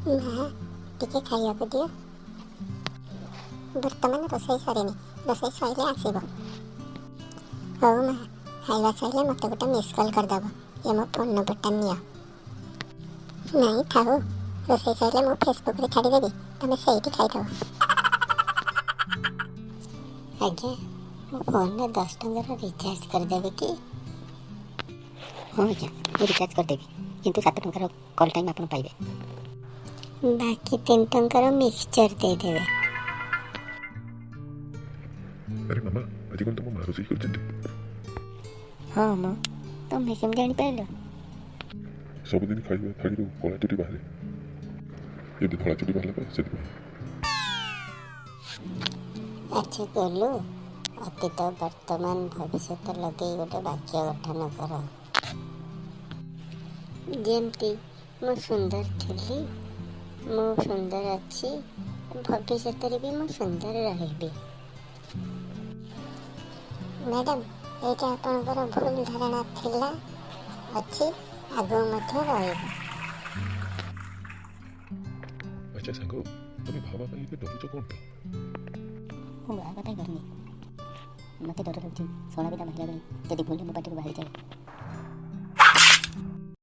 ମା, ଟିକେ ଖାଇବାକୁ ଦିଅ। ବର୍ତ୍ତମାନ ରୋଷେଇ ସରିନି, ରୋଷେଇ ସରିଲେ ଆସିବ। ହଉ ମା, ଖାଇବା ସରିଲେ ମୋତେ ଗୋଟେ ମିସ୍ କଲ୍ କରିଦେବ। ଏ ମୋ ଫୋନ୍ ନମ୍ବରଟା ନିଅ। ନାଇଁ ଥାଉ, ରୋଷେଇ ସରିଲେ ମୁଁ ଫେସବୁକ୍ରେ ଛାଡ଼ିଦେବି, ତମେ ସେଇଠି ଖାଇଦେବ। ଆଜ୍ଞା, ମୋ ଫୋନରେ 10 ଟଙ୍କାର ରିଚାର୍ଜ କରିଦେବେ କି? ହଁ ଆଜ୍ଞା, ମୁଁ ରିଚାର୍ଜ କରିଦେବି, କିନ୍ତୁ 7 ଟଙ୍କାର କଲ୍ ଟାଇମ୍ ଆପଣ ପାଇବେ। ବାକି 3 ଟଙ୍କାର ମିକ୍ସଚର୍ ଦେଇଦେବେ। ଆରେ ମାମା, ଆଜି କ'ଣ ତମ ମା ରୋଷେଇ କରିଛନ୍ତି? ହଁ ମ, ତମେ କେମିତି ଜାଣିପାରିଲ? ସବୁଦିନ ଖାଇବା ଥାଳିରୁ କଳା ଚୁଟି ବାହାରେ, ଏବେ ଧଳା ଚୁଟି ବାହାରିଲା ପା, ସେଥିପାଇଁ। ଆଚ୍ଛା ଗୋଲୁ, ଅତୀତ, ବର୍ତ୍ତମାନ, ଭବିଷ୍ୟତ ଲଗେଇ ଗୋଟେ ବାକ୍ୟ ଗଠନ କର। ଯେମିତି ମୁଁ ସୁନ୍ଦର ଥିଲି, ମୁଁ ସୁନ୍ଦର ଅଛି, ଭବିଷ୍ୟତରେ ବି ମୁଁ ସୁନ୍ଦର ରହିବି। ମ୍ୟାଡ଼ାମ୍, ଏଇଟା ଆପଣଙ୍କର ଭୁଲ ଧାରଣା ଥିଲା, ଅଛି, ଆଗକୁ ମଧ୍ୟ ରହିବ। ଆଚ୍ଛା ସାଙ୍ଗ, ତମେ ବାହା ପାଇଁ ଏତେ ଡରୁଛ କ'ଣ ପାଇଁ? ମୁଁ ବାହା ପାଇଁ ଡରୁନି, ମୋତେ ଡର ଲାଗୁଛି ଶଳା ବିଦା ମାରିଲା ବେଳେ ଯଦି ଭୁଲରେ ମୋ ପାଟିରୁ ବାହାରିଯାଏ।